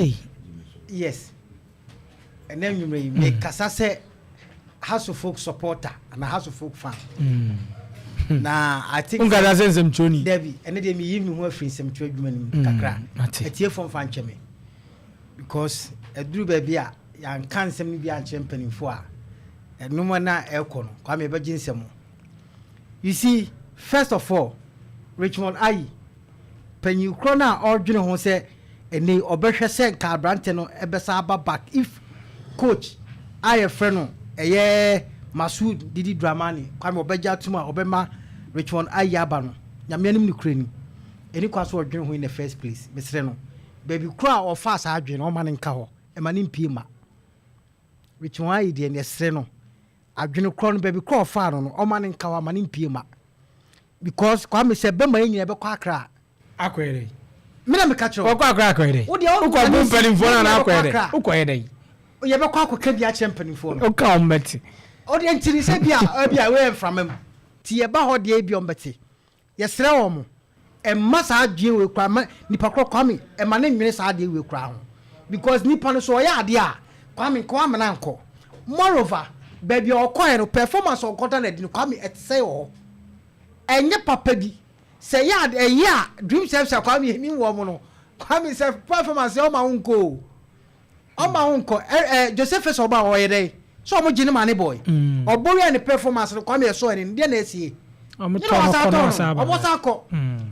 Hey. Yes, ɛnɛ nwummerɛ yi mekasa sɛ Hearts of Oak supporter ana Hearts of Oak fan na I think Nkasa sɛ nsɛmtwerɛni. Dabi, ɛne deɛ meyi me ho afiri nsɛmtwerɛ adwuma no mu kakra. Mate. Atiefoɔ mfa nkyɛ me because ɛduru baabi a yɛanka nsɛm no bi ankyerɛ mpanimfoɔ a ɛnoma no a ɛrekɔ no, Kwame, ɛbɛgye nsɛm. You see, first of all, Richmond Ayi, panyin korɔ no a ɔredwene ho sɛ ɛnɛ ɔbɛhwɛ sɛ nka aberante no ɛbɛsa aba back, if coach a yɛfrɛ no ɛyɛ Masoud Didi Dramani, Kwame, ɔbɛgye atom a ɔbɛma Richmond Ayi aba no, Nyame anim no kura ni ɛni kwa so ɔdwene ho in the first place. Mesrɛ no, baabi koro a ɔfa saa adwene no, ɔma ne nka hɔ, ɛma ne mpie ma Richmond Ayi deɛ. Ne ɛsrɛ no, adwene korɔ no, baabi koro a ɔfa no, ɔma ne nka hɔ, ama ne mpie ma, because Kwame, sɛ bɛma yɛ nyina bɛkɔ Akra. Akɔyɛ dɛ? Me na meka kyerɛ wo. Wɔkɔ Akra akɔyɛ dɛ? Wo deɛ wokɔ bu mpanimfoɔ no ana akɔyɛ dɛ? Akra. Wokɔyɛ dɛ? Yɛbɛkɔ akɔka bi akyerɛ mpanimfoɔ no. Woka wɔn bɛte. Ɔdeɛ ntini sɛ bia wɔyɛ mframa mu nti yɛba hɔ deɛ bi ɔmbɛte. Yɛsrɛ wɔ mo, ɛmma saa adeɛ wei koraa ma nipa korɔ, Kwame, ɛma ne nwene saa adeɛ wei koraa ho, because nipa no so ɔyɛ adeɛ a, Kwame, nkɔ amena nkɔ. Moreover, baabi a ɔkɔɛ no, performance a ɔkɔda no adi no, Kwame, ɛte sɛ wɔ hɔ ɛnyɛ papa bi sɛ ɛyɛ ade ɛyɛ a Dreams FC a, Kwame, yɛnim wɔ mo no, Kwame, sɛ performance yɛ ɔma wo nkɔ o, ɔma wo nkɔ. ɛ ɛ Joseph sɛ ɔba a ɔyɛ dɛ sɛ ɔmo gye ne ma ne boy ɔbɔ wia ne performance no, Kwame, ɛsɔ ɛni deɛ na ɛsie ɔmo ne tɔ na no ɔsa kɔ na tɔ ɔsa no aba. Ɔmo sa kɔ.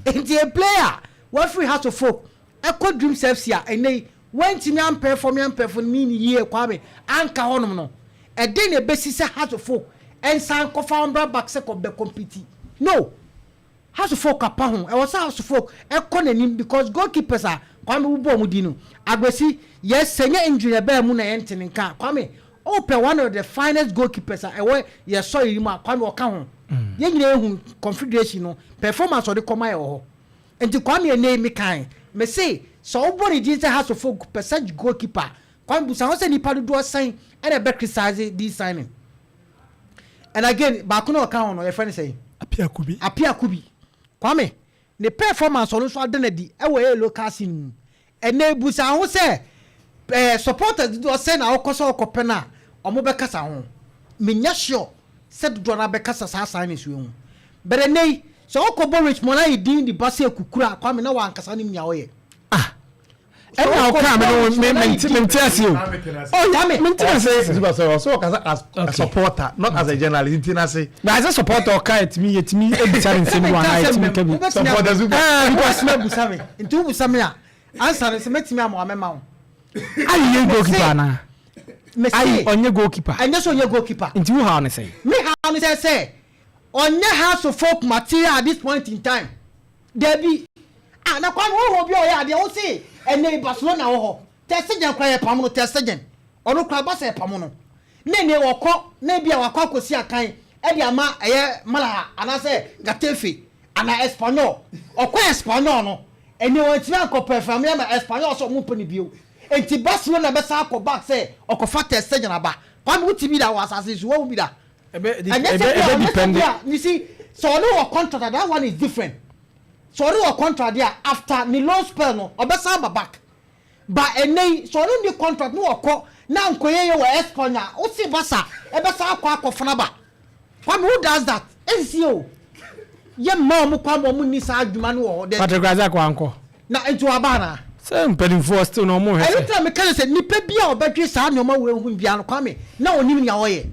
Nti a player wafiri Hearts of Oak ɛkɔ Dreams FC a ɛnɛ yi wɔntumi amperform amperform mi ni yie, Kwame, anka hɔnom no, ɛden na ebesi sɛ Hearts of Oak ɛnsan kɔfa ɔmbra back sɛ kɔ bɛ compete no? Hearts of Oak apa ho, ɛwɔ sɛ Hearts of Oak ɛkɔ n'anim because goalkeepers a, Kwame, wobɔ ɔmo di no agbesi, yes, sɛ nye injury ɛbɛɛ mu na yɛn te ne nka, Kwame, ɔpɛ one of the finest goalkeepers a ɛwɔ yɛ sɔ yi mu a, Kwame, ɔka ho. Yɛn nyinaa ehu confederation no performance ɔde kɔma yɛ wɔ hɔ. Nti Kwame, ene mi kan mɛ se sɛ ɔbɔ ne din sɛ Hearts of Oak pɛ sɛ goalkeeper, Kwame, busa ho sɛ nipa dodoɔ sɛn ɛna ɛbɛ criticize this signing. And again, baako na ɔka ho no, yɛfrɛ no sɛn? Appiah-Kubi. Appiah-Kubi, Kwame, ne performance ɔno nso ada n'adi ɛwɔ ɛyɛ local scene mu. Ɛnɛ busa ho sɛ supporters dodoɔ sɛ na ɔkɔ sɛ ɔkɔpɛ no a ɔmo bɛkasa ho. Menya sure sɛ dodoɔ no abɛkasa saa signings wei ho bɛrɛ. Nɛ yi sɛ ɔkɔbɔ Richmond Ayi din de ba sɛ kukuru a, Kwame, na wankasa nim nea ɔyɛ. Ah, ɛna ɔka me no, me mente ase o. Kwame. Mente ase. Zuba sɛ ɔsɛ ɔkasa as a supporter, not as a journalist, nti na se. Na as a supporter ɔka, yɛtumi ebisa ne nsɛm bi wɔ anaa yɛtumi ka bi. Supporter Zuba. Ah, because wobɛtumi abusa me, nti wobusa me a, ansa no sɛ mɛtumi ama wamɛma wo. Ayi yɛ goalkeeper anaa? Mese Ayi ɔnyɛ goalkeeper. Ɛnyɛ sɛ ɔnyɛ goalkeeper. Nti wo haw ne sɛn? Me ha no sɛ ɔnyɛ Hearts of Oak material at this point in time. Dabi, ah, na Kwame, wohɔ bi a ɔyɛ adeɛ wo se ɛnɛ Barcelona wɔ hɔ, Ter Stegen kora yɛ pam no. Ter Stegen ɔno kora ba sɛ pam no ne ne wɔkɔ na bi a wakɔ akɔsi akan ɛde ama ɛyɛ Malaga anaasɛ Getafe ana Espanyol. Ɔkɔ Espanyol no, ɛnɛ wɔntumi ankɔ perform ama Espanyol sɛ ɔmo mpɛ ne bio, nti Barcelona bɛsa akɔ back sɛ ɔkɔfa Ter Stegen aba. Kwame, woti bi da wɔ asase so, wɔn bi da. Ɛbɛ Ɛnyɛ sɛ ɛbɛ bi a ɛbɛ ɔnyɛ sɛ depend. bi a, you see, sɛ ɔne wɔ contract, that one is different. Sɛ ɔne wɔ contract a, after ne loan spell no, ɔbɛsan aba back. Ba ɛnɛ yi, sɛ ɔne ne contract ne wɔkɔ na nkɔyɛ yɛ wɔ Espanya, wosi Basa ɛbɛsan akɔfana ba. Kwame, who does that? Ɛnsi o, yɛ mma ɔmo, Kwame, ɔmo ni saa adwuma no wɔ hɔ. Patrick Razak wankɔ. Na nti waba na sɛ mpanimfoɔ still na ɔmo hwɛ ɛno sɛ tena meka sɛ nipa bi a ɔbɛdwe saa nneɛma wɔ ehu bia no, Kwame, na onim nea ɔyɛ.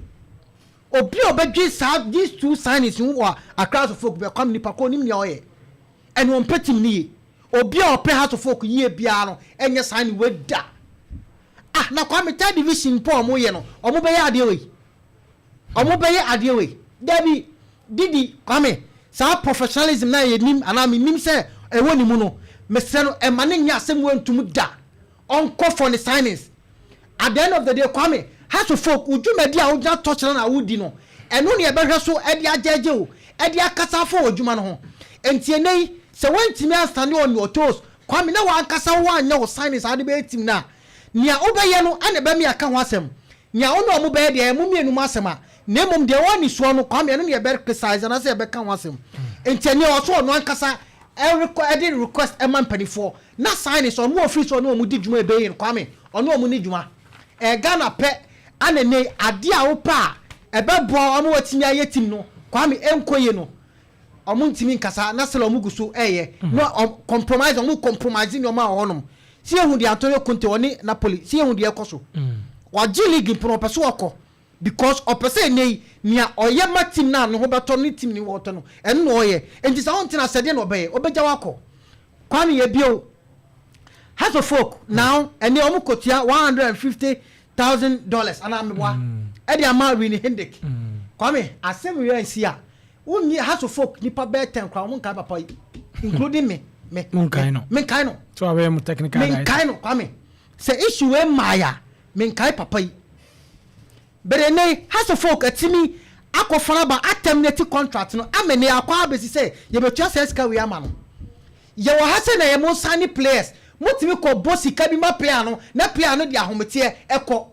Obi a ɔbɛdwe saa these two signings ho wɔ Accra Hearts of Oak bɛ, Kwame, nipa ko onim nea ɔyɛ ɛna ɔmpɛ team ne yie. Obi a ɔpɛ Hearts of Oak yie biara no ɛnyɛ signing wei da. Ah, na Kwame, third division mpo a ɔmo yɛ no, ɔmo bɛyɛ adeɛ wei, ɔmo bɛyɛ adeɛ wei? Dabi, Didi, Kwame, saa professionalism na yɛ nim anaa mi nim sɛ ɛwɔ ne mu no, mesrɛ no, ɛma ne nyɛ asɛm wɔ ntum da ɔnkɔ for ne signings. At the end of the day, Kwame, Hearts of Oak dwumadi a wogyina tɔkyerɛ na wodi no, ɛno ne ɛbɛhwɛ so ɛde agyɛgye o, ɛde akasa afɔ wɔ adwuma no ho. Nti ɛnɛ yi sɛ wɔntumi anstand on your toes, Kwame, na wankasa wo anyɛ wo signings a wode bɛyɛ team no a, nea wobɛyɛ no ɛna ɛbɛmi aka ho asɛm. Nea wo ne ɔmo bɛyɛ deɛ, ɛmo mmienu mu asɛm a, na mmom deɛ wɔn ani soɔ no, Kwame, ɛno ne yɛbɛ criticize anaasɛ yɛbɛka ho asɛm. Nti ɛnea ɔso ɔno ankasa Ɛde request ɛma mpanimfoɔ na signings ɔmo wɔ firi so, ɔne ɔmo di dwuma ebɛyi no. Kwame, ɔne ɔmo ni dwuma ɛɛ Ghana pɛ ana ne adeɛ a wopɛ a ɛbɛboa ɔmo wɔtumi ayɛ team no. Kwame, ɛnkɔ yie no, ɔmo ntumi nkasa na sɛlɛ ɔmo gu so ɛyɛ na ɔmo compromise, ɔmo compromise nneɛma a wɔ hɔnom. Si ehu deɛ Antonio Conte ɔne Napoli, si ehu deɛ ɛkɔ so. Wagye league mpono, ɔpɛ so ɔkɔ because ɔpɛ sɛ ɛnɛ yi nea ɔyɛ ma team na ne ho bɛtɔ ne team ne wɔtɔ no, ɛno na ɔyɛ. Nti sɛ ɔntena sɛdeɛ na ɔbɛyɛ, ɔbɛgya wakɔ. Kwame, yɛ bio, Hearts of Oak now ɛnɛ ɔmo kotua $150,000 anaa meboa ɛde ama Rini Hendrick. Kwame, asɛm wia nsi a wonyi Hearts of Oak nipa bɛɛ 10 kora ɔmo nkae papa yi, including me. Monkae no. Menkae no. So abɛyɛ mu technical director. Menkae no. Kwame, sɛ issue wei mmaaya, menkae papa yi bɛrɛ. Ne Hearts of Oak atimi akɔfara ba aterminate contract no ama ne akɔ abɛsi sɛ yɛbɛtua sɛ sika wei ama no. Yɛwɔ ha sɛ na yɛ mo sign players, motumi kɔ bɔ sika bi ma player no na player no de ahometeɛ ɛkɔ.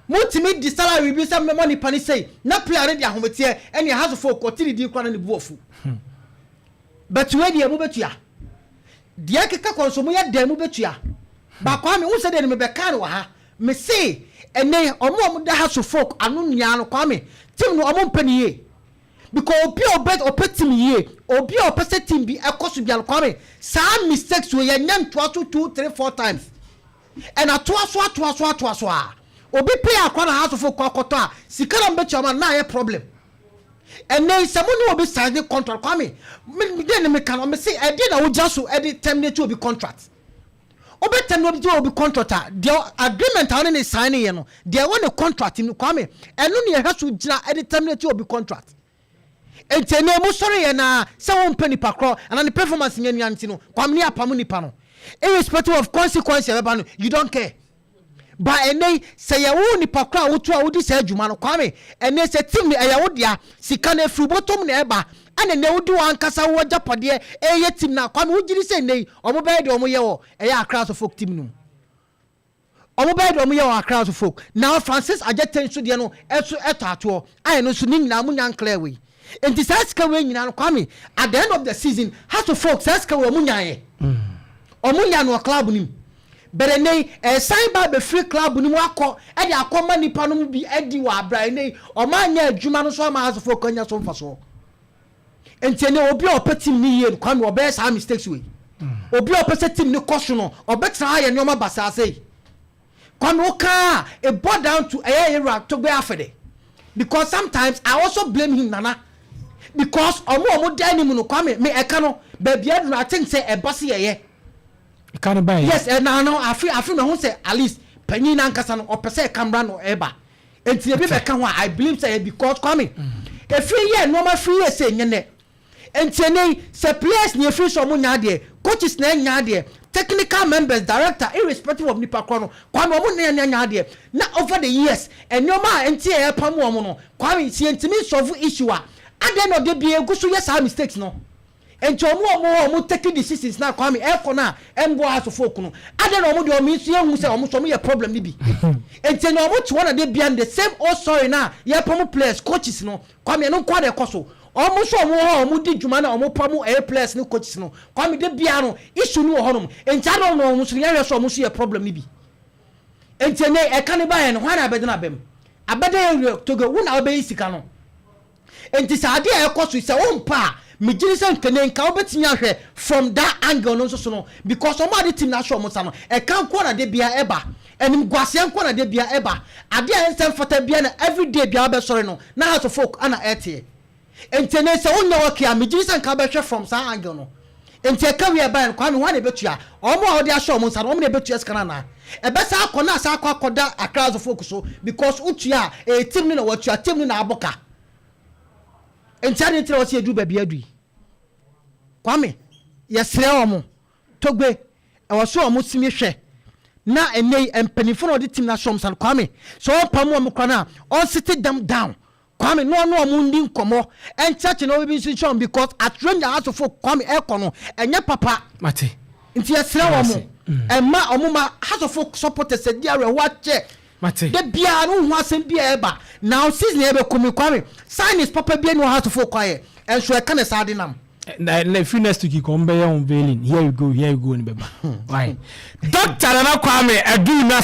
Motumi di salary bi sɛ mɛmɔ nipa ne sei na player no de ahometeɛ ɛne Hearts of Oak ɔte ne din kora na ne bu afu. But wei deɛ, mobɛtua deɛ keka kɔ nso moyɛ dɛn, mobɛtua baako ame wo sɛ deɛ no mebɛka no wɔ ha. Me se ɛnɛ ɔmo a ɔmo da Hearts of Oak ano nyinaa no, Kwame, team no ɔmo mpɛ ne yie because obi a ɔbɛ ɔpɛ team yie, obi a ɔpɛ sɛ team bi ɛkɔ so biara, Kwame, saa mistakes wo yɛ nyɛ ntoa so two, three, four times ɛna toa so, atoa so, atoa so a obi pay akɔ na Hearts of Oak kɔ akɔtɔ a sika na mbɛtua ma na ayɛ problem. Ɛnɛ sɛ mo ne obi sign contract, Kwame, me de ne me ka no, me se ɛdeɛ na wogyina so ɛde terminate obi contract? Wobɛ terminate obi contract a, deɛ agreement a wɔne ne sign yɛ no, deɛ ɛwɔ ne contract no, Kwame, ɛno ne yɛhwɛ so gyina ɛde terminate obi contract. Nti ɛnɛ mu sɔre yɛ na sɛ wɔmpɛ nipa korɔ anaa ne performance nyɛ nua nti no, Kwame, ne apam nipa no irrespective of consequence yɛbɛba no, you don't care. Ba ɛnɛ yi sɛ yɛwo nipa korɔ a wotu a wodi saa adwuma no, Kwame, ɛnɛ sɛ team no ɛyɛ wo dea, sika no efiri bɔtɔm na ɛba, ɛna ɛnɛ wodi wɔn ankasa wɔ agyapadeɛ ɛyɛ team na, Kwame, wogye di sɛ ɛnɛ yi ɔmo bɛyɛ deɛ ɔmo yɛ wɔ ɛyɛ Accra so folk team no mu, ɔmo bɛyɛ deɛ ɔmo yɛ wɔ Accra so folk na Francis Agyete nso deɛ no ɛso ɛtɔ atoɔ ayɛ no nso ne nyinaa mo nya nclear wei. Nti saa sika wei nyinaa no, Kwame, at the end of the season, Hearts of Oak saa sika wei ɔmo nyaayɛ, ɔmo nya no wɔ club no mu bɛrɛ. Ne yi ɛsan ba abɛfiri club no mu akɔ ɛde akɔ ma nipa no mu bi ɛdi wɔ abira. Ɛnɛ yi ɔmo anya adwuma no so ama Hearts of Oak anya so mfasoɔ. Nti ɛnɛ obi a ɔpɛ team ne yie no, Kwame, ɔbɛyɛ saa mistakes wei? Obi a ɔpɛ sɛ team ne kɔ so no, ɔbɛtena ayɛ nneɛma basaa sɛ yi? Kwame, wokaa it boil down to ɛyɛ yɛwura Togbe Afede because sometimes I also blame him, Nana, because ɔmo a ɔmo da anim no, Kwame, me ɛka no baabi aduru, I think sɛ ɛba se yɛyɛ Ɛka no baeɛ. Yes, ɛna no afi na ho sɛ at least panyin nankasa no ɔpɛ sɛ ɛka no ɛba. Nti ebi bɛka ho a, I believe sɛ ɛyɛ because, Kwame, efiri yɛ nneɛma firi yɛ sɛ nyɛ nɛ. Nti ɛnɛ yi sɛ players na efiri sɛ ɔmo nya adeɛ, coaches na nya adeɛ, technical members, director, irrespective of nipa korɔ no, Kwame, ɔmo na nya adeɛ na over the years nneɛma a nti yɛ ɛpam wɔn no, Kwame, si ntumi solve issue a adeɛ na ɔde bi egu so yɛ saa mistakes no. Nti ɔmo a ɔmo hɔ ɔmo take decisions na, Kwame, ɛkɔ na ɛmboa asofo okunu adeɛ na ɔmo deɛ ɔmo nso ehu sɛ ɔmo nso ɔmo yɛ problem ni bi. Nti na ɔmo te hɔ na de bia the same old story na yɛpam players, coaches no, Kwame, ɛno nko ada ɛkɔ so. Ɔmo nso ɔmo hɔ ɔmo di dwuma na ɔmo pam ɛyɛ players ne coaches no, Kwame, de bia no issue no wɔ hɔnom. Nti adi ɔmo ɔmo nso yɛhwɛ so ɔmo nso yɛ problem ni bi. Nti ɛnɛ ɛka ne ba yɛ no hwan na abɛgyina abɛm abɛda yɛ Togo wo na ɔbɛyi sika no. Nti sɛ adeɛ a ɛkɔ so sɛ wɔmpa a, megyere sɛ nkene nka wobɛtumi ahwɛ from that angle no nso so no because ɔmo ade team no ahyɛ ɔmo nsa no, ɛka nko na de bia ɛba, ɛnim guaseɛ nko na de bia ɛba, adeɛ a ɛnsɛ mfata bia na everyday bia wobɛsɔre no na Hearts of Oak ana ɛteɛ. Nti ne sɛ wonyɛ wɔke a, megyere sɛ nka wobɛhwɛ from saa angle no. Nti ɛka wie ɛba no, Kwame, hwan na ɛbɛtua? Ɔmo a wɔde ahyɛ ɔmo nsa no, ɔmo na ɛbɛtua sika no anaa ɛbɛsa akɔ na asa akɔ akɔda Accra Hearts of Oak so? Because wotua a, ɛyɛ team no na wɔtua, team no na abɔ ka. Nti ade ntina wɔsi edu baabi adu yi, Kwame, yɛsrɛ wɔn, Togbe ɛwɔ so wɔn simi hwɛ na ɛnɛ yi mpanimfoɔ na wɔde team na ahyɛ wɔn nsa no, Kwame, sɛ wɔn pam wɔn kora no a, ɔnsit them down, Kwame, na ɔno wɔn ndi nkɔmɔ ɛnkyɛnkyɛn na wɔbɛbi nso nhyɛ wɔn because atwerɛ nya asofo, Kwame, ɛkɔ no ɛnyɛ papa. Mate. Nti yɛsrɛ wɔn, ɛma wɔn ma Hearts of Oak supporters ɛdi awerɛho akyɛ. Mate. De biara no ho asɛm bi a ɛba now season yɛ bɛ kumi, Kwame, signings papa bi ɛni wɔ Hearts of Oak ayɛ ɛnso ɛka ne saa de nam. Na free next week kɔn bɛyɛ unveiling. Here you go, here you go, ni bɛba. Why, Doctor Nana Kwame Adu na